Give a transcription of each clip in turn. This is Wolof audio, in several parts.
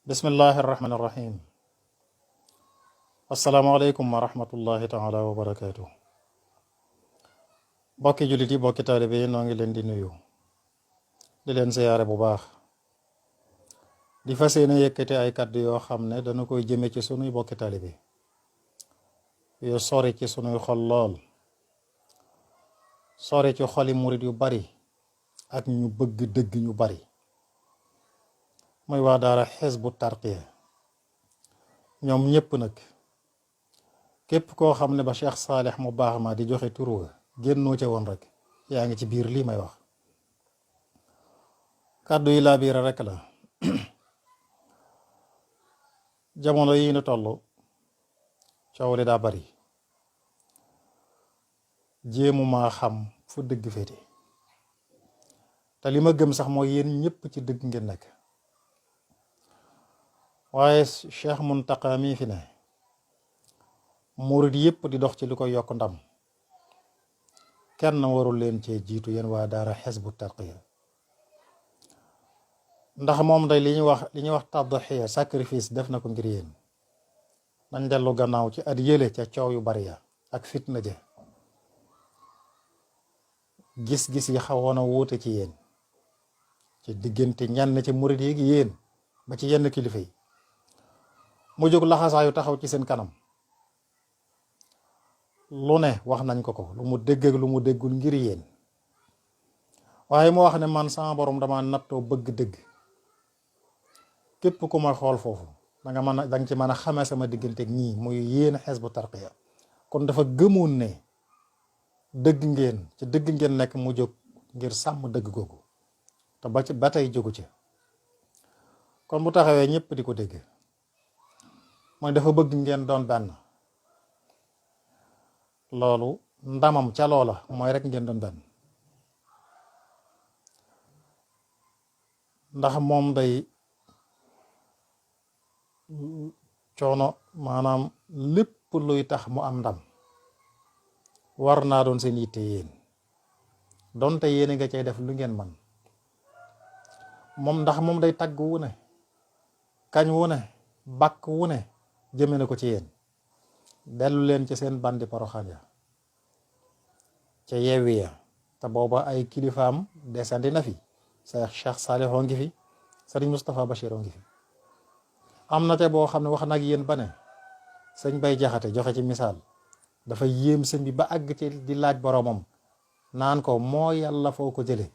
bismillahi irrahmani irrahim asalaamaaleykum wa rahmatullahi taala wa barakaatu. bokki jullit yi bokki taalibe yi noo ngi leen di nuyu di leen siyaare bu baax di fas yéene yëkkati ay kàddu yoo xam ne dana koy jëme ci sunuy bokki taalibe yu sori ci sunuy xol lool, sori ci xoli murit yu bari ak ñu bëgg dëgg ñu bari, muy waa daara Hizbut Tarqiyyah. ñoom ñépp nag képp koo xam ne ba Cheikh Saalih mu baax ma di joxe tur wa génnoo ca woon rek yaa ngi ci biir lii may wax. kàddu yi laa biira rek la. jamono yi nu toll coow li daa bari, jéemu maa xam fu dëgg féete, te li ma gëm sax mooy yéen ñépp ci dëgg ngeen nekk. waaye Cheikh Muntaqa mii fi ne murid yépp di dox ci li koy yokk ndam, kenn warul leen cee jiitu yéen waa daara Hizbut Tarqiyyah. ndax moom day li ñuy wax tadhiya sacrifice def na ko ngir yéen. nañ dellu gannaaw ci at yële ca coow yu bari ya ak fitna ja, gis-gis yi xawoon a wuute ci yéen, ci diggante ñenn ci murid yi yéen ba ci yenn kilifa yi. mu jóg laxasaayu taxaw ci seen kanam, lu ne wax nañ ko lu mu dégg ak lu mu déggul ngir yéen. waaye mu wax ne man sama borom dama nattoo bëgg dëgg. képp ku ma xool foofu danga ci mën a xamee sama digganteeg ñii muy yéen Hizbut Tarqiyyah. kon dafa gëmoon ne dëgg ngeen ci dëgg ngeen nekk, mu jóg ngir sàmm dëgg googu te ba tey jógu ci. kon bu taxawee ñëpp di ko dégg, mooy dafa bëgg ngeen doon benn. loolu ndamam ca loola mooy rek ngeen doon benn. ndax moom day coono, maanaam lépp luy tax mu am ndam war naa doon seen yitte yéen, donte yéen nga cay def lu ngeen man. moom ndax moom day tagg wu ne, kañ wu ne, bàkk wu ne jëme na ko ci yéen. dellu leen ci seen bandi Poroxaan ya ca Yewwi ya, te booba ay kilifaam desandi na fi. Cheikh Saalih ngi fi, Sëriñ Moustapha Bachir ngi fi. am na te boo xam ne wax nag yéen ba ne sëñ Bay Jaxate joxe ci misaal, dafa yéem sëñ bi ba àgg ci di laaj boromam naan ko moo yàlla foo ko jële.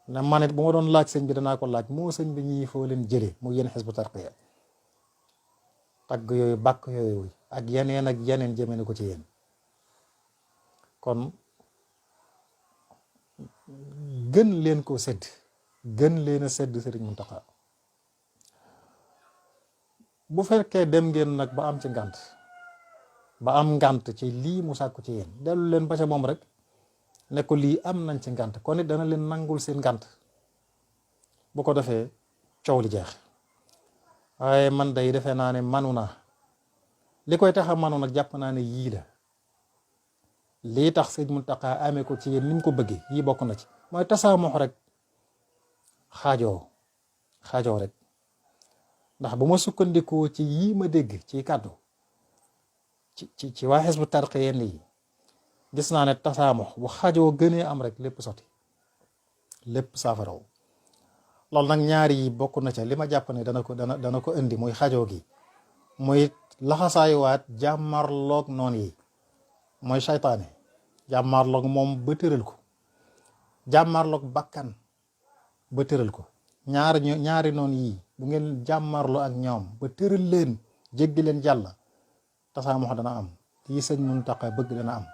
na man it bu ma doon laaj sëñ bi danaa ko laaj moo sëñ bi ñii foo leen jële mu yéen Hizbut Tarqiyyah. tagg yooyu bàkk yooyu ak yeneen jëme na ko ci yéen. kon gën leen ko sedd, gën leen a sedd Sëriñ Muntaqa. bu fekkee dem ngeen nag ba am ci ngànt, ba am ngànt ci lii mu sàkku ci yéen, dellu leen ba ca moom rek ne ko lii am nañ ci ngànt, kon it dana leen nangul seen ngànt. bu ko defee coow li jeex. waaye man day defee naa ne manu naa li koy tax a manu nag jàpp naa ne yii la. lii tax Sëriñ Muntaqa amee ko ci yéen ni mu ko bëggee, yii bokk na ci, mooy tasaamox rek, xaajoo rek. ndax bu ma sukkandikoo ci yii ma dégg ci kàddu ci waa Hizbut Tarqiyyah yi, gis naa ne tasaamox bu xaajoo gënee am rek lépp sotti, lépp saafaraw. loolu nag ñaari yi bokk na ca li ma jàpp ne dana ko indi, muy xaajoo gi, muy laxasaayuwaat jàmmarloog noon yi, mooy saytaane. jàmmarloog moom ba tëral ko, jàmmarloog bakkan ba tëral ko. ñaari noon yii bu ngeen jàmmarloo ak ñoom ba tëral leen, jéggi leen jàll, tasaamox dana am. yi Sëñ Muntaqa bëgg dana am.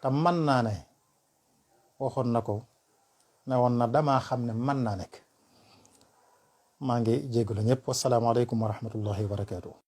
te mën naa ne, waxoon na ko ne woon na damaa xam ne mën naa nekk. maa ngi jégalu ñëpp. wasalaamaaleykum wa rahmatullahi wa barakaatu.